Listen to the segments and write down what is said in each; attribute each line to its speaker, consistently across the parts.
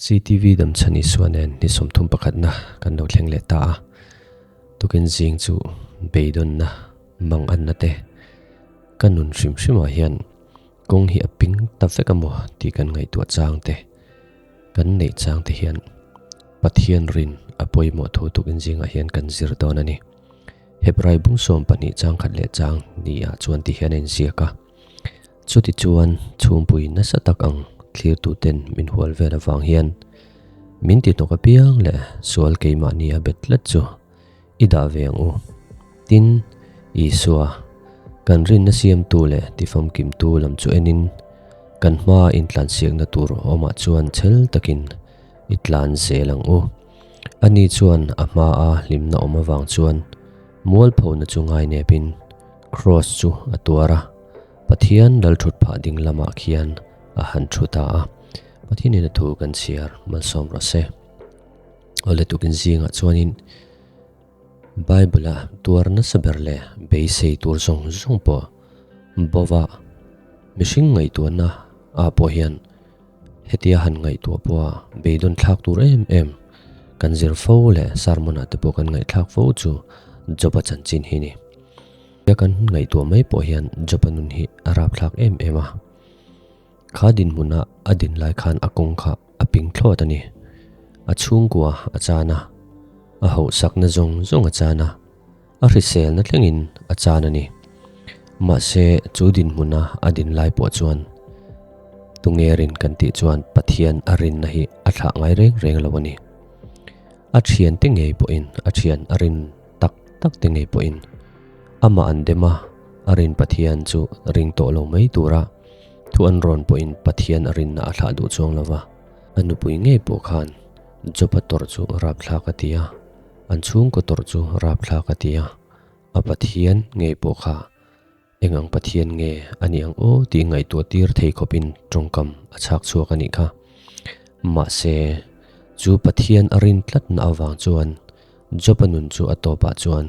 Speaker 1: CTV Damchhan Isua nen ni 31 na kan lo thleng leh ta a, tukin zing chu beidawnna mang anna te ka nun hrim hrimah hian kawng hi a ping ta vek a maw tih kan ngaihtuah chang te, kan neih chang te hian Pathian rin a pawimawh thu tukin zingah hian kan zir dawn a ni. Hebrai bung 12 chang khat leh chang ni ah chuan ti hian a inziak a. Chutichuan chhungpui nasa tak ang thlirtuten min hual vel avang hian min ti hnawk apiang leh sual keimahni a bet tlat chu i dah ve ang u. Tin, Isua, kan rinna siamtu leh tifamkimtu lam chu enin kan hmaa intlansiakna tur awmah chuan chhel takin i tlan zel ang u. Ani chuan a hmaa hlimna awm avang chuan mualphona chu ngainepin Kraws chu a tuar a, Pathian lal thut phah ding lamah khian a han thu ta a. Pathianin a thu kan chhiar malsawm rawh se. Awle tukin zingah chuanin Bible-a tuar nasa ber leh beisei tur zawng zawng pawh bova mihring ngaihtuahna ah pawh hian hetia han ngaihtuah pawha beidawn thlak tur em em kan zir fo leh sermon-ah te pawh kan ngaihthlak fo chu Job-a chanchin hi ni. Tia kan ngaihtuah mai pawh hian Job-a nun hi a rapthlak em em a. Kha dinhmuna a din lai khan a kawng kha a ping thlawt a ni. A chhungkua a chan a, a hauhsakna zawng zawng a chan a, a hriselna thlengin a chan a ni. Mahse chu dinhmuna a din lai pawh chuan tunge rin kan tih chuan Pathian a rinna hi a thlah ngai reng reng lo a ni. A thiante ngei pawhin a thian a rin tak tak te ngei pawhin amah an dem a, a rin Pathian chu ring tawh lo mai tura thu an rawn pawhin Pathian a rinna a thlah duh chuang lo va. A nupui ngei pawh khan Job-a tawrh chu rapthlak a ti a, an chhungkaw tawrh chu rapthlak a ti a, a Pathian ngei pawh kha eng ang Pathian nge a nih ang aw tih ngaihtuah tir thei khawpin tawngkam a chhak chhuak a nih kha. Mahse, chu Pathian a rin tlatna avang chuan Job-a nun chu a tawpah chuan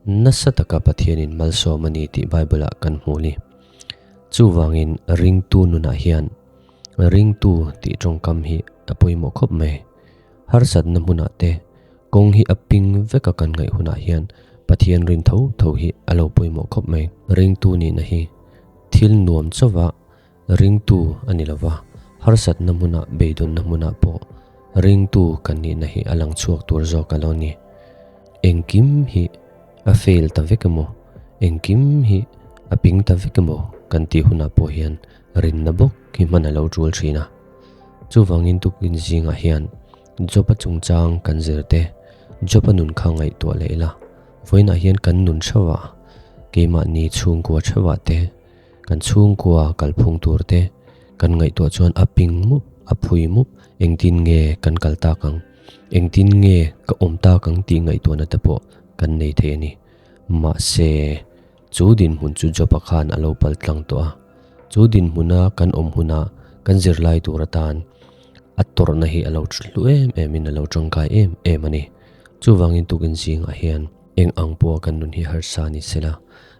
Speaker 1: nasa taka Pathianin malsawm a ni tih Bible-ah kan hmu ni. Chuvangin ringtu nunah hian ringtu tih tawngkam hi a pawimawh khawp mai. Harsatna hmunah te kawng hi a ping veka kan ngaih hunah hian Pathian rin tho tho hi a lo pawimawh khawp mai. Ringtu nihna hi thil nuam chauva Ringtu a ni lova, harsatna hmunah beidawnna hmunah pawh ringtu kan nihna hi a lang chhuak tur zawk a lo ni. Engkim hi a fail ta vek emaw, engkim hi a ping ta vek emaw kan tih hunah pawh hian rinna bawk hi hman a lo tul thin a. Chuvangin tukin zingah hian Job-a chungchang kan zir te, Job-a nun kha ngaihtuah leh ila, vawiinah hian kan nun theuhah, keimahni chhungkua theuhah te, Kan chhungkua kalphung tur te kan ngaihtuah chuan a ping mup, a phui mup, engtin nge kan kal tak ang, engtin nge ka awm tak ang tih ngaihtuahna te pawh kan nei thei a ni. Mahse, chu dinhmun chu Job-a khan a lo pal tlang tawh a. Chu dinhmuna kan awm huna kan zirlai tur atan a tawrhna hi a lo hlu em emin a lo tangkai em em a ni. Chuvangin tukin zingah hian Eng ang pawha kan nun hi harsa ni sela,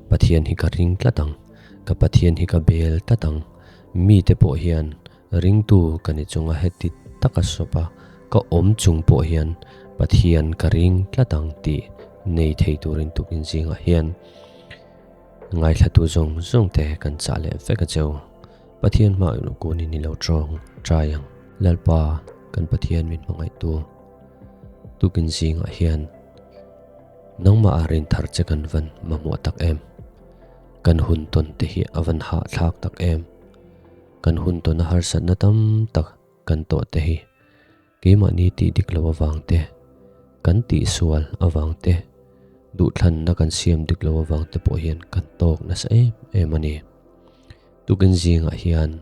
Speaker 1: Pathian hi ka ring tlat ang, ka Pathian hi ka bel tlat ang, mite pawh hian ringtu ka ni chunga heti taka sawpa ka awm chung pawh hian Pathian ka ring tlat ang tih nei thei turin tukin zingah hian ngaithlatu zawng zawng te kan chah leh vek a cheu. Pathian hmah luhkunin i lo tawng trai ang. Lalpa kan Pathian min hmangaihtu tukin zingah hian Nangmah a rin thar che kan van mamawh tak em? Kan hun tawn te hi a van hahthlak tak em? Kan hun tawn a harsatna tam tak kan tawh te hi keimahni tih dik lo avang te, kan tihsual avang te, duhthlanna kan siam dik lo avang te pawh hian kan tawk nasa em em a ni. Tukin zingah hian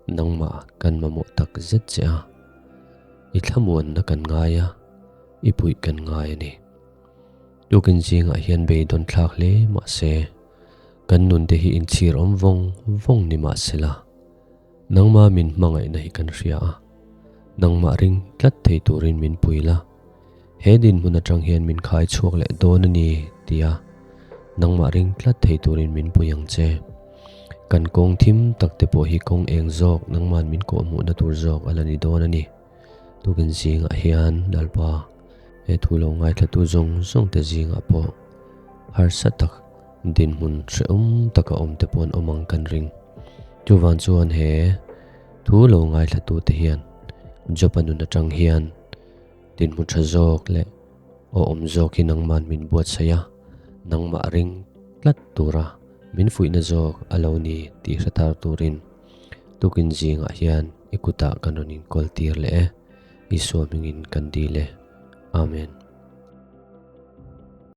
Speaker 1: nangmah kan mamawh tak zet che a, i thlamuanna kan ngai a, i puih kan ngai a ni. Tukin zingah hian beidawn thlak hle mahse, kan nunte hi inchhir awm vawng vawng ni mahsela, nangmah min hmangaihna hi kan hria a, nangmah ring tlat thei turin min pui la, he dinhmun atang hian min khai chhuak leh dawn a ni tia nangmah ring tlat thei turin min pui ang che. Kan kawng thim tak te pawh hi kawng eng zawk nangman min kawhhmuhna tur zawk a la ni dawn a ni. Tukin zingah hian Lalpa he thu lo ngaithlatu zawng zawng te zingah pawh harsa tak dinhmun hrehawm taka awm te pawh an awm ang kan ring. Chuvang chuan he thu lo ngaithlatu te hian Job-a nun atang hian dinhmun tha zawk leh awhawm zawk hi nangman min buatsaih a, nangmah ring tlat tura min fuihna zawk a lo ni tih hre thar turin tukin zingah hian i kutah kan rawn inkawl tir leh e, Isua hmingin kan dil e. Amen.